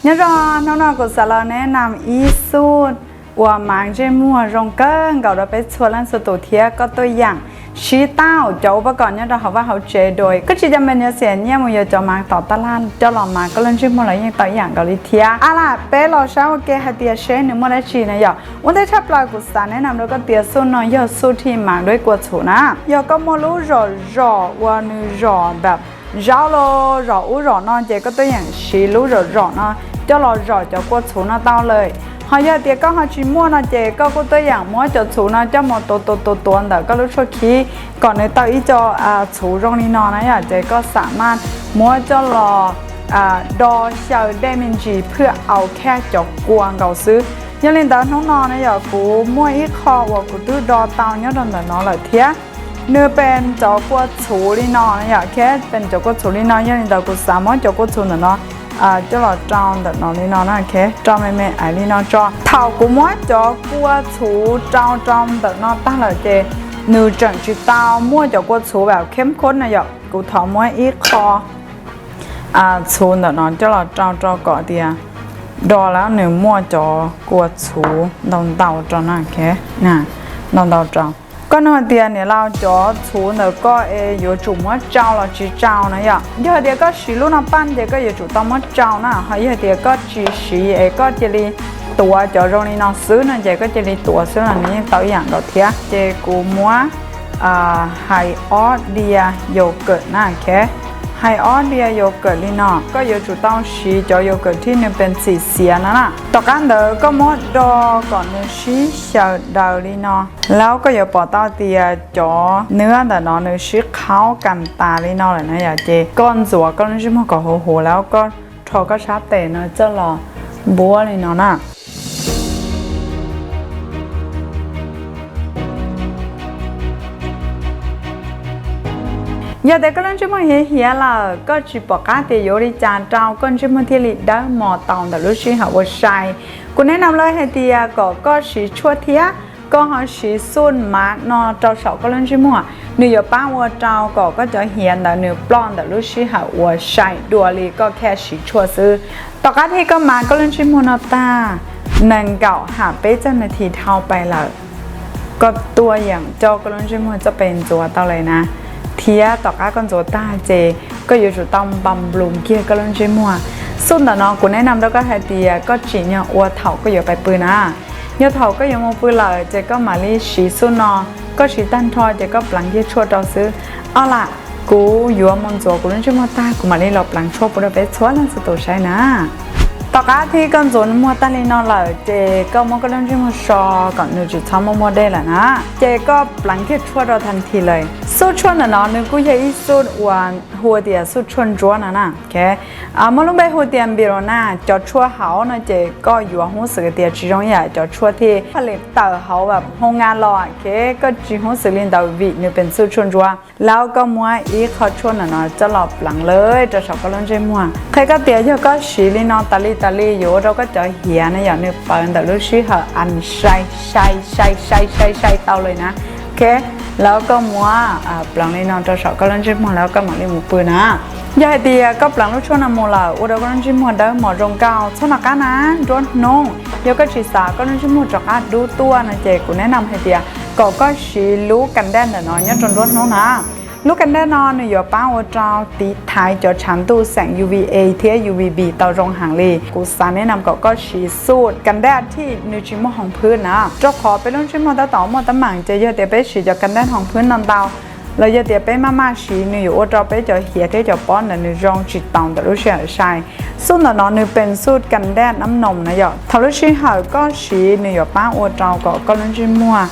Nyob zoo, hnub no kuv xav los neb nam ib xuj uas mav ntsej muag zoo kawg nkaus rau peb txhua leej txhua tus thiab koj tuaj yeem siv tau cov uas pab kom nyob rau hauv vaj hauv tsev dua. Koj tsis cam pes nyuav xiam nyiaj mus yuav cov mav tom taj laj coj los mav koj lub ntsej muag los yeej tau ib yam nkaus li thiab. A las peb los saib ua ke hais tias seb nws muaj dab tsi na yom. Ua ntej tshaj plaws kuv xav neb nam rau koj tias xuj no yog xuj thij mav dua kua txhuv na. Yog koj muaj lub zom zom uas nws zom npam zaub los zom ub zom no ces koj tuaj yeem siv lub zom zom no coj los zom cov kua txhuv no tau lawm. Ho yog tias koj ho tsis muaj no ces koj kuj tuaj yeem muab cov txhuv no coj mus tuav tuav tuav tuav ntawm koj lub tshuaj khib kom nws tau ib co txhuv zoo li no na yom, ces koj xam maj muab coj los do xyaw dej me ntsis phwj au khaj cov kua nkaus xwb. Yog li ntawd hnub no na yom kuv muaj ib qho uas kuv twb do tau nyob rau ntawm no lawm thiab. Nws pes cov kua txhuv li no na yom, pes cov kua txhuv li no, yog li ntawd kuv xav muab cov kua txhuv ntawm no coj los rau ntawm no li no na, rau me me aiv li no tso. Thaum kuv muab cov kua txhuv rau rau ntawm no tag lawm ces nws tseem tsis tau muaj cov kua txhuv vam kheb khod na yom, kuv thov muab ib qho txhuv ntawm no coj los rau rau kom tias do lawm nws muaj cov kua txhuv ntau ntau rau na. Ntau ntau rau. Koj nug hais tias niam laus cov txhuv ntawm koj es yuav tsum muab tsau los tsis tsau na yom. Yog hais tias koj siv lub no paj ces koj yuav tsum tau muab tsau na, ho yog hais tias koj tsis siv es koj cia li tuav cov zoo li no xwb no ces koj cia li tuav xwb los nws yeej tau ib yam nkaus thiab. Ces kuv muab hais ob diav yogurt na, hais ob diav yogurt li no. Koj yuav tsum tau siv cov yogurt thij nws pes txim xiav no na. Tom qab ntawd koj muab do kom nws sib xyaw daws li no, lawm koj yuav pom tau tias cov nws ntawm no nws sib qhaub kas tas li no lawm na yom, ces koj ntxuav koj lub ntsej muag kom huv huv lawm koj rho koj sab tes no coj los npuab li no na. Yog tias koj lub ntsej muag hiav hiav lawm, koj tsis pom qab tias yuav ua li cas rau koj ntsej muag thiaj li dawb mos tau ntawm lub sij hawm ua sai, kuv neb nam lawv hais tias kom koj siv tshuaj thiab koj ho siv xuj mav no rau saum koj lub ntsej muag, nws yuav pab ua rau kom koj cov hiav ntawd nws ploj ntawm lub sij hawm uas sai dua li koj khaj siv tshuaj xwb. Tom qab thij koj mav koj lub ntsej muag no tag nees nkaum ham peb caug nas this dhau pais lawm, koj tuaj yeem coj koj lub ntsej muag txoj pes ntxuav tau lawm na, thiab tom qab koj ntxuav tag ces koj yuav tsum tau npas nploos kiag koj lub ntsej muag. Xuj ntawm no kuv neb nam rau koj hais tias koj tsim nyog ua thaum koj yuav pais pw na. Yog thaum koj yuav mus pw lawm ces koj mam li siv xuj no, koj siv tag nrho ces koj pleev kiag tshuaj rau xwb. Ob lam, kuv yuav mus ntxuav kuv lub ntsej muag tag kuv mam li los pleev tshuaj pub rau peb txhua leej txhua tus saib na. Tom qab thij koj ntxuav muag tag li no lawm ces koj muab koj lub ntsej muag so kom nws tsis txhob muaj muaj dej lawm na, ces koj pleev kiag tshuaj rau tag nthi lawm. Xuj tshuaj ntawm no nws kuj yog ib xuj uas hu tias xuj tshuaj ntsuab no na. Muaj lub npe hu tias npirona, cov tshuaj hauv no ces koj yuav hub xwm tias tsis zoo ib yam cov tshuaj thij pha li tawm hauv hoo nga los, koj tsis hub xwm li ntawd vim nws pes xuj tshuaj ntsuab. Lawm koj muab ib qho tshuaj ntawm no coj los pleev lawm rau saum koj lub ntsej muag. Qhia koj tias yog koj siv li no tas li tas li yuav ua rau koj cov hiav na yom nws pawv ntawm lub sij hawm as sai sai sai sai sai sai tau li na. Lawm koj muab pleev li no rau saum koj lub ntsej muag lawm koj mam li mus pw na. Yog hais tias koj pleev lub tshuaj no mus lawm ua rau koj lub ntsej muag dawb mos zoo nkauj txhob nco qab na, nruab hnub yog koj tsis xav koj lub ntsej muag rov qab dub tuaj no ces kuv neb nam hais tias kom koj siv lub kas daj ntawm no nyob rau nruab hnub na. Lub kas daj no nws yuav pab ua rau tiv thaiv cov tshav ntuj xeem UVA thiab UVB tau zoo heev li. Kuv xav neb nam kom koj siv xuj kas daj thij nws tsis muaj hoos phwb na, rau qhov peb lub ntsej muag tab tom muaj teeb meem ces yog tias peb siv cov kas daj hoos phwb no ntau los yog tias peb maj maj siv nws yuav ua rau peb cov hiav thiab cov pob ntawd nws zoo tsis taus ntawm lub sij hawm sai. Xuj ntawm no nws pes xuj kas daj nab noos na yom, thaum lub sij hawm koj siv nws yuav pab ua rau kom koj lub ntsej muag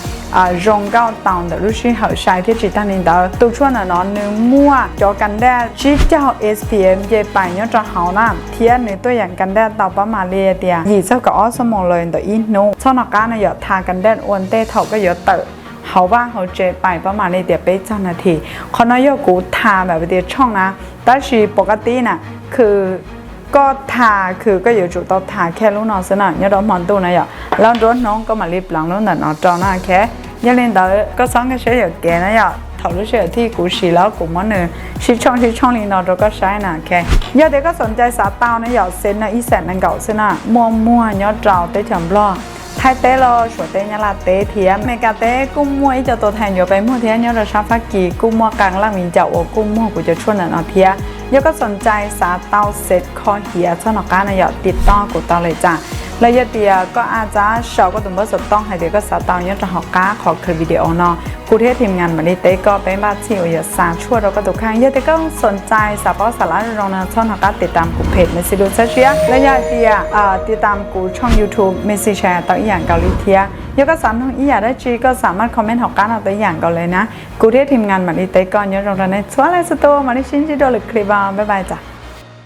zoo nkauj tau ntawm lub sij hawm sai thiab tsis tag li ntawd. Tus tshuaj ntawm no nws muaj cov kas daj tsib caug SPF nce pais nyob rau hauv na, thiab nws tuaj yeem kas daj tau pab mam li tias yim txog kaum ob xuab moos lawm ntawm ib hnub. Txhob nco qab no yom, tha kas daj ua ntej thaum koj yuav tawm hauv vaj hauv tsev pais pab mam li tias peb caug nas this. Qhov no yog kuv tha mam tias tshooj na, tab sis pov qab tib na, khw koj tha khw koj yuav tsum tau tha kiag lub no xwb na nyob rau hmo ntuj na yom, lawm nruab hnub koj mam li pleev lub ntawm no rau na. Yog li ntawd koj txhob nkag siab yuam kev na yom. Thaum lub sij hawm thib kuv siv los kuv muab nws sib tshooj sib tshooj li no rau koj saib na. Ok, yog tias koj xom ncai xav tau na yom, set no ib xees nees nkaum xwb na, muaj muag nyob rau teb chaws Nplog, Thaib teb los Suav teb, Nyab Laj teb thiab Amelikas teb kuj muaj ib co tus thais ncuav pes muag thiab, nyob rau sab Fab Kis kuj muaj qee leej viv ncaus uas kuj muag kuv cov tshuaj ntawm no thiab. Yog koj xom ncai xav tau set kho hiav txhob hnov qab na yom, tiv toj kuv tau lawm tsam, los yog tias koj a txab sau koj tus npawb xov tooj hais tias koj xav tau nyob rau hauv qab qhov clip video no, kuv thiab team ngas mam li teb koj peb npaj txhij uas yuav xa tshuaj rau koj tus kheej. Yog tias koj xom ncai xav paub xam lab zoo zoo no txhob hnov qab tiv tam kuv page Messi Lus Txhawb Siab, los yog hais tias tiv tam kuv tshooj YouTube Messi Channel tau ib yam nkaus li thiab. Yog koj xav noog ib yam dab tsi koj xav maj comment hauv qab no tau ib yam nkaus li na. Kuv thiab team ngas mam li teb koj, nyob zoo rau nej txhua leej txhua tus, mam li sib ntsib dua lwm clip, bye bye tsam.